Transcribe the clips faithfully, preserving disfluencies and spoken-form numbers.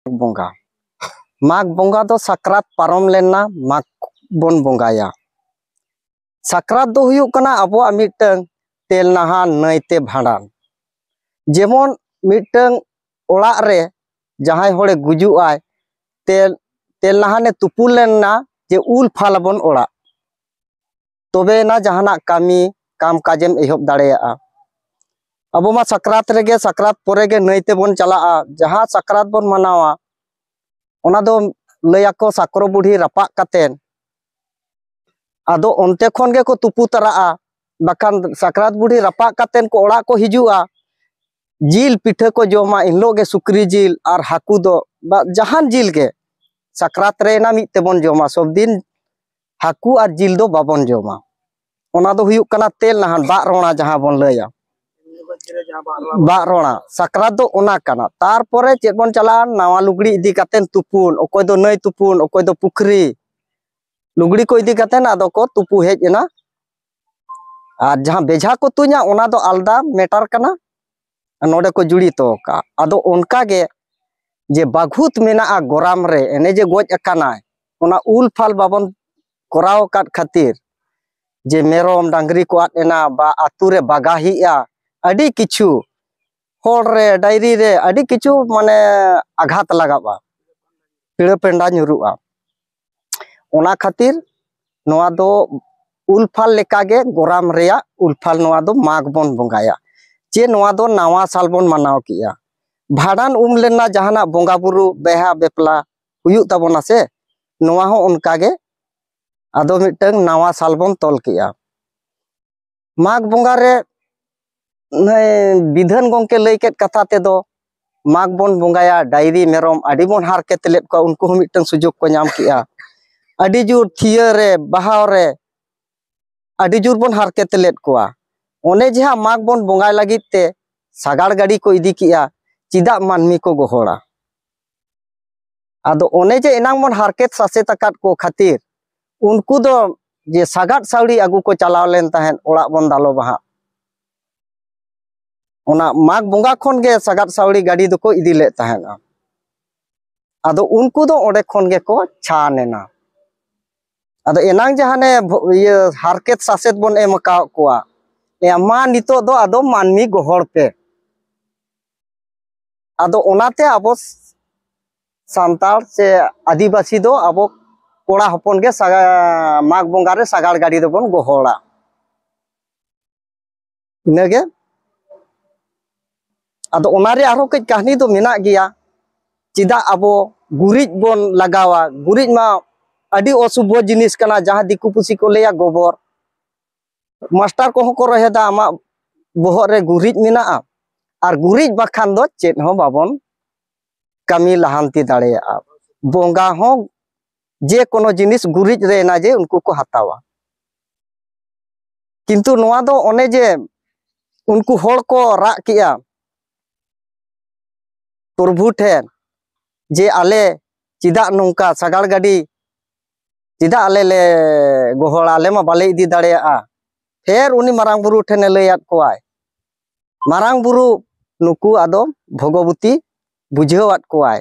ᱵᱚᱸᱜᱟ᱾ ᱢᱟᱜᱽ ᱵᱚᱸᱜᱟ ᱫᱚ ᱥᱟᱠᱨᱟᱛ ᱯᱟᱨᱚᱢ ᱞᱮᱱᱟ, ᱢᱟᱜᱽ ᱵᱚᱱ ᱵᱚᱸᱜᱟᱭᱟ᱾ ᱥᱟᱠᱨᱟᱛ ᱫᱚ ᱦᱩᱭᱩᱜ ᱠᱟᱱᱟ ᱟᱵᱚᱣᱟᱜ ᱢᱤᱫᱴᱟᱝ ᱛᱮᱞ ᱱᱟᱦᱟᱱ ᱱᱟᱹᱭᱛᱮ ᱵᱷᱟᱸᱰᱟᱱ᱾ ᱡᱮᱢᱚᱱ ᱢᱤᱫᱴᱟᱝ ᱚᱲᱟᱜ ᱨᱮ ᱡᱟᱦᱟᱸᱭ ᱦᱚᱲᱮ ᱜᱩᱡᱩᱜ ᱟᱭ, ᱛᱮᱞ, ᱛᱮᱞ ᱱᱟᱦᱟᱱᱮ ᱛᱩᱯᱩ ᱞᱮᱱᱟ, ᱡᱮ ᱩᱞ ᱯᱷᱟᱞ ᱟᱵᱚᱱ ᱚᱲᱟᱜ, ᱛᱚᱵᱮ ᱮᱱᱟ ᱡᱟᱦᱟᱱᱟᱜ ᱠᱟᱹᱢᱤ ᱠᱟᱢ ᱠᱟᱡᱮᱢ ᱮᱦᱚᱵ ᱫᱟᱲᱮᱭᱟᱜᱼᱟ᱾ ᱟᱵᱚ ᱢᱟ ᱥᱟᱠᱨᱟᱛ ᱨᱮᱜᱮ, ᱥᱟᱠᱨᱟᱛ ᱯᱚᱨᱮ ᱜᱮ ᱱᱟᱹᱭ ᱛᱮᱵᱚᱱ ᱪᱟᱞᱟᱜᱼᱟ᱾ ᱡᱟᱦᱟᱸ ᱥᱟᱠᱨᱟᱛ ᱵᱚᱱ ᱢᱟᱱᱟᱣᱟ, ᱚᱱᱟ ᱫᱚ ᱞᱟᱹᱭᱟᱠᱚ ᱥᱟᱠᱨᱚ ᱵᱩᱰᱷᱤ ᱨᱟᱯᱟᱜ ᱠᱟᱛᱮᱱ, ᱟᱫᱚ ᱚᱱᱛᱮ ᱠᱷᱚᱱ ᱜᱮᱠᱚ ᱛᱩᱯᱩ ᱛᱟᱨᱟᱜᱼᱟ᱾ ᱵᱟᱠᱷᱟᱱ ᱥᱟᱠᱨᱟᱛ ᱵᱩᱰᱷᱤ ᱨᱟᱯᱟᱜ ᱠᱟᱛᱮᱱ ᱠᱚ ᱚᱲᱟᱜ ᱠᱚ ᱦᱤᱡᱩᱜᱼᱟ, ᱡᱤᱞ ᱯᱤᱴᱷᱟᱹ ᱠᱚ ᱡᱚᱢᱟ᱾ ᱮᱱ ᱦᱤᱞᱳᱜ ᱜᱮ ᱥᱩᱠᱨᱤ ᱡᱤᱞ ᱟᱨ ᱦᱟᱹᱠᱩ ᱫᱚ, ᱵᱟ, ᱡᱟᱦᱟᱱ ᱡᱤᱞ ᱜᱮ ᱥᱟᱠᱨᱟᱛ ᱨᱮ ᱮᱱᱟ ᱢᱤᱫ ᱛᱮᱵᱚᱱ ᱡᱚᱢᱟ᱾ ᱥᱚᱵ ᱫᱤᱱ ᱦᱟᱹᱠᱩ ᱟᱨ ᱡᱤᱞ ᱫᱚ ᱵᱟᱵᱚᱱ ᱡᱚᱢᱟ᱾ ᱚᱱᱟ ᱫᱚ ᱦᱩᱭᱩᱜ ᱠᱟᱱᱟ ᱛᱮᱞ ᱱᱟᱦᱟᱱ, ᱵᱟᱜ ᱨᱚᱲᱟ ᱡᱟᱦᱟᱸ ᱵᱚᱱ ᱞᱟᱹᱭᱟ, ᱵᱟᱜ ᱨᱚᱲᱟ᱾ ᱥᱟᱠᱨᱟᱛ ᱫᱚ ᱚᱱᱟ ᱠᱟᱱᱟ᱾ ᱛᱟᱨᱯᱚᱨᱮ ᱪᱮᱫ ᱵᱚᱱ ᱪᱟᱞᱟᱜᱼᱟ? ᱱᱟᱣᱟ ᱞᱩᱜᱽᱲᱤ ᱤᱫᱤ ᱠᱟᱛᱮᱱ ᱛᱩᱯᱩᱱ, ᱚᱠᱚᱭ ᱫᱚ ᱱᱟᱹᱭ ᱛᱩᱯᱩᱱ, ᱚᱠᱚᱭ ᱫᱚ ᱯᱩᱠᱷᱨᱤ᱾ ᱞᱩᱜᱽᱲᱤ ᱠᱚ ᱤᱫᱤ ᱠᱟᱛᱮᱱ ᱟᱫᱚ ᱠᱚ ᱛᱩᱯᱩ ᱦᱮᱡ ᱮᱱᱟ᱾ ᱟᱨ ᱡᱟᱦᱟᱸ ᱵᱮᱡᱷᱟ ᱠᱚ ᱛᱩᱧᱟ, ᱚᱱᱟ ᱫᱚ ᱟᱞᱫᱟ ᱢᱮᱴᱟᱨ ᱠᱟᱱᱟ, ᱱᱚᱰᱮ ᱠᱚ ᱡᱩᱲᱤ ᱛᱚ ᱠᱟᱜᱼᱟ᱾ ᱟᱫᱚ ᱚᱱᱠᱟ ᱜᱮ ᱡᱮ ᱵᱟᱜᱷᱩᱛ ᱢᱮᱱᱟᱜᱼᱟ ᱜᱚᱨᱟᱢ ᱨᱮ, ᱮᱱᱮ ᱡᱮ ᱜᱚᱡ ᱟᱠᱟᱱᱟᱭ, ᱚᱱᱟ ᱩᱞ ᱯᱷᱟᱞ ᱵᱟᱵᱚᱱ ᱠᱚᱨᱟᱣ ᱟᱠᱟᱫ ᱠᱷᱟᱹᱛᱤᱨ ᱡᱮ ᱢᱮᱨᱚᱢ ᱰᱟᱝᱨᱤ ᱠᱚ ᱟᱫ ᱮᱱᱟ, ᱵᱟ ᱟᱛᱳ ᱨᱮ ᱵᱟᱜᱟᱦᱤᱜᱼᱟ, ᱟᱹᱰᱤ ᱠᱤᱪᱷᱩ ᱦᱚᱲ ᱨᱮ, ᱰᱟᱭᱨᱤ ᱨᱮ ᱟᱹᱰᱤ ᱠᱤᱪᱷᱩ ᱢᱟᱱᱮ ᱟᱜᱷᱟᱛ ᱞᱟᱜᱟᱜᱼᱟ, ᱯᱤᱲᱟᱹ ᱯᱮᱸᱰᱟ ᱧᱩᱨᱩᱜᱼᱟ᱾ ᱚᱱᱟ ᱠᱷᱟᱹᱛᱤᱨ ᱱᱚᱣᱟ ᱫᱚ ᱩᱞ ᱯᱷᱟᱞ ᱞᱮᱠᱟᱜᱮ ᱜᱚᱨᱟᱢ ᱨᱮᱭᱟᱜ ᱩᱞ ᱯᱷᱟᱞ, ᱱᱚᱣᱟ ᱫᱚ ᱢᱟᱜᱽ ᱵᱚᱱ ᱵᱚᱸᱜᱟᱭᱟ, ᱡᱮ ᱱᱚᱣᱟ ᱫᱚ ᱱᱟᱣᱟ ᱥᱟᱞ ᱵᱚᱱ ᱢᱟᱱᱟᱣ ᱠᱮᱜᱼᱟ᱾ ᱵᱷᱟᱸᱰᱟᱱ ᱩᱢ ᱞᱮᱱᱟ, ᱡᱟᱦᱟᱱᱟᱜ ᱵᱚᱸᱜᱟ ᱵᱩᱨᱩ ᱵᱮᱦᱟ ᱵᱮᱯᱞᱟ ᱦᱩᱭᱩᱜ ᱛᱟᱵᱚᱱᱟ ᱥᱮ, ᱱᱚᱣᱟ ᱦᱚᱸ ᱚᱱᱠᱟᱜᱮ ᱟᱫᱚ ᱢᱤᱫᱴᱟᱝ ᱱᱟᱣᱟ ᱥᱟᱞ ᱵᱚᱱ ᱛᱚᱞ ᱠᱮᱜᱼᱟ᱾ ᱢᱟᱜᱽ ᱵᱚᱸᱜᱟ ᱨᱮ ᱱᱩᱭ ᱵᱤᱫᱷᱟᱹᱱ ᱜᱚᱢᱠᱮ ᱞᱟᱹᱭ ᱠᱮᱫ ᱠᱟᱛᱷᱟ ᱛᱮᱫᱚ, ᱢᱟᱜᱽ ᱵᱚᱱ ᱵᱚᱸᱜᱟᱭᱟ, ᱰᱟᱭᱨᱤ ᱢᱮᱨᱚᱢ ᱟᱹᱰᱤ ᱵᱚᱱ ᱦᱟᱨᱠᱮᱛ ᱞᱮᱫ ᱠᱚᱣᱟ, ᱩᱱᱠᱩ ᱦᱚᱸ ᱢᱤᱫᱴᱟᱝ ᱥᱩᱡᱳᱜᱽ ᱠᱚ ᱧᱟᱢ ᱠᱮᱜᱼᱟ᱾ ᱟᱹᱰᱤ ᱡᱳᱨ ᱛᱷᱤᱭᱟᱹ ᱨᱮ, ᱵᱟᱦᱟ ᱨᱮ ᱟᱹᱰᱤ ᱡᱳᱨ ᱵᱚᱱ ᱦᱟᱨᱠᱮᱛ ᱞᱮᱫ ᱠᱚᱣᱟ᱾ ᱚᱱᱮ ᱡᱟᱦᱟᱸ ᱢᱟᱜᱽ ᱵᱚᱱ ᱵᱚᱸᱜᱟᱭ ᱞᱟᱹᱜᱤᱫ ᱛᱮ ᱥᱟᱜᱟᱲ ᱜᱟᱹᱰᱤ ᱠᱚ ᱤᱫᱤ ᱠᱮᱜᱼᱟ, ᱪᱮᱫᱟᱜ ᱢᱟᱹᱱᱢᱤ ᱠᱚ ᱜᱚᱦᱚᱲᱟ? ᱟᱫᱚ ᱚᱱᱮ ᱡᱮ ᱮᱱᱟᱝ ᱵᱚᱱ ᱦᱟᱨᱠᱮᱛ ᱥᱟᱥᱮᱛ ᱟᱠᱟᱫ ᱠᱚ ᱠᱷᱟᱹᱛᱤᱨ, ᱩᱱᱠᱩ ᱫᱚ ᱡᱮ ᱥᱟᱜᱟᱫ ᱥᱟᱹᱣᱲᱤ ᱟᱹᱜᱩ ᱠᱚ ᱪᱟᱞᱟᱣ ᱞᱮᱱ ᱛᱟᱦᱮᱸᱫ ᱚᱲᱟᱜ ᱵᱚᱱ ᱫᱟᱞᱚᱵᱟ ᱦᱟᱸᱜ, ᱚᱱᱟ ᱢᱟᱜᱽ ᱵᱚᱸᱜᱟ ᱠᱷᱚᱱ ᱜᱮ ᱥᱟᱜᱟᱫ ᱥᱟᱹᱣᱲᱤ ᱜᱟᱹᱰᱤ ᱫᱚᱠᱚ ᱤᱫᱤ ᱞᱮᱫ ᱛᱟᱦᱮᱸᱫᱼᱟ᱾ ᱟᱫᱚ ᱩᱱᱠᱩ ᱫᱚ ᱚᱸᱰᱮ ᱠᱷᱚᱱ ᱜᱮᱠᱚ ᱪᱷᱟᱱ ᱮᱱᱟ᱾ ᱟᱫᱚ ᱮᱱᱟᱝ ᱡᱟᱦᱟᱸ ᱱᱮ ᱵᱷᱚ-, ᱤᱭᱟᱹ ᱦᱟᱨᱠᱮᱛ ᱥᱟᱥᱮᱛ ᱵᱚᱱ ᱮᱢ ᱟᱠᱟᱣᱟᱫ ᱠᱚᱣᱟ, ᱮ, ᱢᱟ ᱱᱤᱛᱚᱜ ᱫᱚ ᱟᱫᱚ ᱢᱟᱹᱱᱢᱤ ᱜᱚᱦᱚᱲ ᱯᱮ᱾ ᱟᱫᱚ ᱚᱱᱟᱛᱮ ᱟᱵᱚ ᱥᱟᱱᱛᱟᱲ ᱥᱮ ᱟᱹᱫᱤᱵᱟᱹᱥᱤ ᱫᱚ ᱟᱵᱚ ᱠᱚᱲᱟ ᱦᱚᱯᱚᱱ ᱜᱮ ᱥᱟᱜᱟ-, ᱢᱟᱜᱽ ᱵᱚᱸᱜᱟ ᱨᱮ ᱥᱟᱜᱟᱲ ᱜᱟᱹᱰᱤ ᱫᱚᱵᱚᱱ ᱜᱚᱦᱚᱲᱟ᱾ ᱤᱱᱟᱹᱜᱮ᱾ ᱟᱫᱚ ᱚᱱᱟ ᱨᱮ ᱟᱨᱦᱚᱸ ᱠᱟᱹᱡ ᱠᱟᱹᱦᱱᱤ ᱫᱚ ᱢᱮᱱᱟᱜ ᱜᱮᱭᱟ᱾ ᱪᱮᱫᱟᱜ ᱟᱵᱚ ᱜᱩᱨᱤᱡ ᱵᱚᱱ ᱞᱟᱜᱟᱣᱟ? ᱜᱩᱨᱤᱡ ᱢᱟ ᱟᱹᱰᱤ ᱚᱥᱩᱵᱷᱚ ᱡᱤᱱᱤᱥ ᱠᱟᱱᱟ, ᱡᱟᱦᱟᱸ ᱫᱤᱠᱩ ᱯᱩᱥᱤ ᱠᱚ ᱞᱟᱹᱭᱟ ᱜᱚᱵᱚᱨ᱾ ᱢᱟᱥᱴᱟᱨ ᱠᱚᱦᱚᱸ ᱠᱚ ᱨᱚᱦᱮᱫᱟ, "ᱟᱢᱟᱜ ᱵᱚᱦᱚᱜ ᱨᱮ ᱜᱩᱨᱤᱡ ᱢᱮᱱᱟᱜᱼᱟ, ᱟᱨ ᱜᱩᱨᱤᱡ ᱵᱟᱠᱷᱟᱱ ᱫᱚ ᱪᱮᱫ ᱦᱚᱸ ᱵᱟᱵᱚᱱ ᱠᱟᱹᱢᱤ ᱞᱟᱦᱟᱱᱛᱤ ᱫᱟᱲᱮᱭᱟᱜᱼᱟ᱾" ᱵᱚᱸᱜᱟ ᱦᱚᱸ ᱡᱮ ᱠᱳᱱᱳ ᱡᱤᱱᱤᱥ ᱜᱩᱨᱤᱡ ᱨᱮ ᱮᱱᱟ ᱡᱮ ᱩᱱᱠᱩ ᱠᱚ ᱦᱟᱛᱟᱣᱟ᱾ ᱠᱤᱱᱛᱩ ᱱᱚᱣᱟ ᱫᱚ ᱚᱱᱮ ᱡᱮ ᱩᱱᱠᱩ ᱦᱚᱲ ᱠᱚ ᱨᱟᱜ ᱠᱮᱜᱼᱟ ᱯᱨᱚᱵᱷᱩ ᱴᱷᱮᱱ ᱡᱮ, "ᱟᱞᱮ ᱪᱮᱫᱟᱜ ᱱᱚᱝᱠᱟ ᱥᱟᱜᱟᱲ ᱜᱟᱹᱰᱤ, ᱪᱮᱫᱟᱜ ᱟᱞᱮ ᱞᱮ ᱜᱚᱦᱚᱲᱟ? ᱟᱞᱮ ᱢᱟ ᱵᱟᱞᱮ ᱤᱫᱤ ᱫᱟᱲᱮᱭᱟᱜᱼᱟ᱾" ᱯᱷᱮᱨ ᱩᱱᱤ ᱢᱟᱨᱟᱝ ᱵᱩᱨᱩ ᱴᱷᱮᱱᱮ ᱞᱟᱹᱭᱟᱫ ᱠᱚᱣᱟᱭ, ᱢᱟᱨᱟᱝ ᱵᱩᱨᱩ ᱱᱩᱠᱩ ᱟᱫᱚ ᱵᱷᱚᱜᱚᱵᱚᱛᱤ ᱵᱩᱡᱷᱟᱹᱣᱟᱫ ᱠᱚᱣᱟᱭ,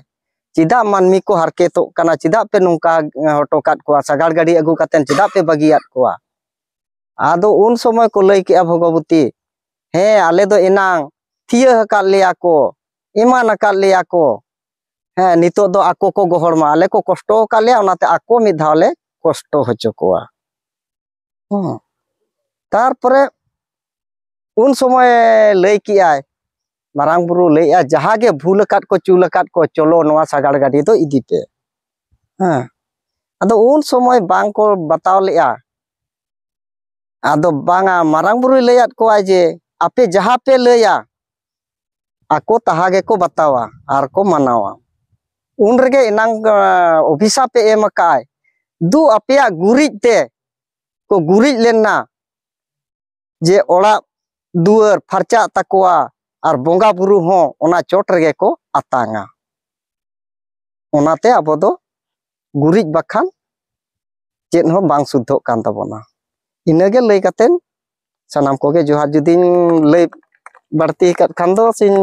ᱪᱮᱫᱟᱜ ᱢᱟᱹᱱᱢᱤ ᱠᱚ ᱦᱟᱨᱠᱮᱛᱚᱜ ᱠᱟᱱᱟ, ᱪᱮᱫᱟᱜ ᱯᱮ ᱱᱚᱝᱠᱟ ᱦᱚᱴᱚ ᱠᱟᱫ ᱠᱚᱣᱟ, ᱥᱟᱜᱟᱲ ᱜᱟᱹᱰᱤ ᱟᱹᱜᱩ ᱠᱟᱛᱮᱫ ᱪᱮᱫᱟᱜ ᱯᱮ ᱵᱟᱹᱜᱤᱭᱟᱫ ᱠᱚᱣᱟ? ᱟᱫᱚ ᱩᱱ ᱥᱚᱢᱚᱭ ᱠᱚ ᱞᱟᱹᱭ ᱠᱮᱜᱼᱟ ᱵᱷᱚᱜᱚᱵᱚᱛᱤ, "ᱦᱮᱸ, ᱟᱞᱮ ᱫᱚ ᱮᱱᱟᱝ ᱛᱷᱤᱭᱟᱹ ᱟᱠᱟᱫ ᱞᱮᱭᱟ ᱠᱚ, ᱮᱢᱟᱱ ᱟᱠᱟᱫ ᱞᱮᱭᱟ ᱠᱚ, ᱦᱮᱸ, ᱱᱤᱛᱚᱜ ᱫᱚ ᱟᱠᱚ ᱠᱚ ᱜᱚᱦᱚᱲ ᱢᱟ, ᱟᱞᱮ ᱠᱚ ᱠᱚᱥᱴᱚ ᱟᱠᱟᱫ ᱞᱮᱭᱟ, ᱚᱱᱟᱛᱮ ᱟᱠᱚ ᱢᱤᱫ ᱫᱷᱟᱣ ᱞᱮ ᱠᱚᱥᱴᱚ ᱦᱚᱪᱚ ᱠᱚᱣᱟ᱾" ᱦᱮᱸ᱾ ᱛᱟᱨᱯᱚᱨᱮ ᱩᱱ ᱥᱚᱢᱚᱭ ᱞᱟᱹᱭ ᱠᱮᱜᱼᱟᱭ, ᱢᱟᱨᱟᱝ ᱵᱩᱨᱩ ᱞᱟᱹᱭᱮᱜᱼᱟ, "ᱡᱟᱦᱟᱸ ᱜᱮ ᱵᱷᱩᱞ ᱟᱠᱟᱫ ᱠᱚ, ᱪᱩᱞ ᱟᱠᱟᱫ ᱠᱚ, ᱪᱚᱞᱚ ᱱᱚᱣᱟ ᱥᱟᱜᱟᱲ ᱜᱟᱹᱰᱤ ᱫᱚ ᱤᱫᱤ ᱯᱮ᱾" ᱦᱮᱸ᱾ ᱟᱫᱚ ᱩᱱ ᱥᱚᱢᱚᱭ ᱵᱟᱝ ᱠᱚ ᱵᱟᱛᱟᱣ ᱞᱮᱜᱼᱟ᱾ ᱟᱫᱚ ᱵᱟᱝᱟ, ᱢᱟᱨᱟᱝ ᱵᱩᱨᱩᱭ ᱞᱟᱹᱭᱟᱫ ᱠᱚᱣᱟᱭ ᱡᱮ, "ᱟᱯᱮ ᱡᱟᱦᱟᱸ ᱯᱮ ᱞᱟᱹᱭᱟ, ᱟᱠᱚ ᱛᱟᱦᱟ ᱜᱮᱠᱚ ᱵᱟᱛᱟᱣᱟ ᱟᱨ ᱠᱚ ᱢᱟᱱᱟᱣᱟ᱾" ᱩᱱ ᱨᱮᱜᱮ ᱮᱱᱟᱝ, ᱟᱸ, ᱚᱵᱷᱤᱥᱟᱯ ᱮ ᱮᱢ ᱟᱠᱟᱫᱼᱟᱭ, "ᱫᱩ ᱟᱯᱮᱭᱟᱜ ᱜᱩᱨᱤᱡ ᱛᱮ ᱠᱚ ᱜᱩᱨᱤᱡ ᱞᱮᱱᱟ, ᱡᱮ ᱚᱲᱟᱜ ᱫᱩᱣᱟᱹᱨ ᱯᱷᱟᱨᱪᱟᱜ ᱛᱟᱠᱚᱣᱟ ᱟᱨ ᱵᱚᱸᱜᱟ ᱵᱩᱨᱩ ᱦᱚᱸ ᱚᱱᱟ ᱪᱚᱴ ᱨᱮᱜᱮ ᱠᱚ ᱟᱛᱟᱝᱟ᱾" ᱚᱱᱟᱛᱮ ᱟᱵᱚ ᱫᱚ ᱜᱩᱨᱤᱡ ᱵᱟᱠᱷᱟᱱ ᱪᱮᱫ ᱦᱚᱸ ᱵᱟᱝ ᱥᱩᱫᱽᱫᱷᱚᱜ ᱠᱟᱱ ᱛᱟᱵᱚᱱᱟ᱾ ᱤᱱᱟᱹᱜᱮ ᱞᱟᱹᱭ ᱠᱟᱛᱮᱫ ᱥᱟᱱᱟᱢ ᱠᱚᱜᱮ ᱡᱚᱦᱟᱨ᱾ ᱡᱩᱫᱤᱧ ᱞᱟᱹᱭ ᱵᱟᱹᱲᱛᱤ ᱟᱠᱟᱫ ᱠᱷᱟᱱ ᱫᱚ ᱥᱮᱧ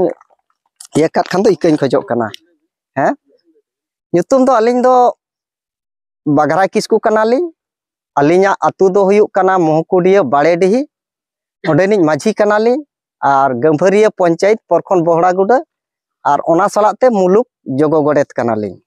ᱤᱭᱟᱹ ᱠᱟᱜ ᱠᱷᱟᱱ ᱫᱚ ᱤᱠᱟᱹᱧ ᱠᱷᱚᱡᱚᱜ ᱠᱟᱱᱟ᱾ ᱦᱮᱸ? ᱧᱩᱛᱩᱢ ᱫᱚ ᱟᱹᱞᱤᱧ ᱫᱚ ᱵᱟᱜᱷᱨᱟ ᱠᱤᱥᱠᱩ ᱠᱟᱱᱟᱞᱤᱧ᱾ ᱟᱹᱞᱤᱧᱟᱜ ᱟᱹᱛᱩ ᱫᱚ ᱦᱩᱭᱩᱜ ᱠᱟᱱᱟ ᱢᱚᱦᱚᱠᱩᱰᱤᱭᱟᱹ ᱵᱟᱲᱮᱰᱤᱦᱤ᱾ ᱚᱸᱰᱮᱱᱤᱡ ᱢᱟᱹᱡᱷᱤ ᱠᱟᱱᱟᱞᱤᱧ ᱟᱨ ᱜᱟᱹᱢᱵᱷᱟᱹᱨᱤᱭᱟᱹ ᱯᱚᱧᱪᱟᱭᱮᱛ ᱯᱨᱚᱠᱷᱚᱸᱰ ᱵᱚᱦᱲᱟᱜᱩᱰᱟᱹ ᱟᱨ ᱚᱱᱟ ᱥᱟᱞᱟᱜ ᱛᱮ ᱢᱩᱞᱩᱠ ᱡᱚᱜᱚ ᱜᱚᱰᱮᱛ ᱠᱟᱱᱟᱞᱤᱧ᱾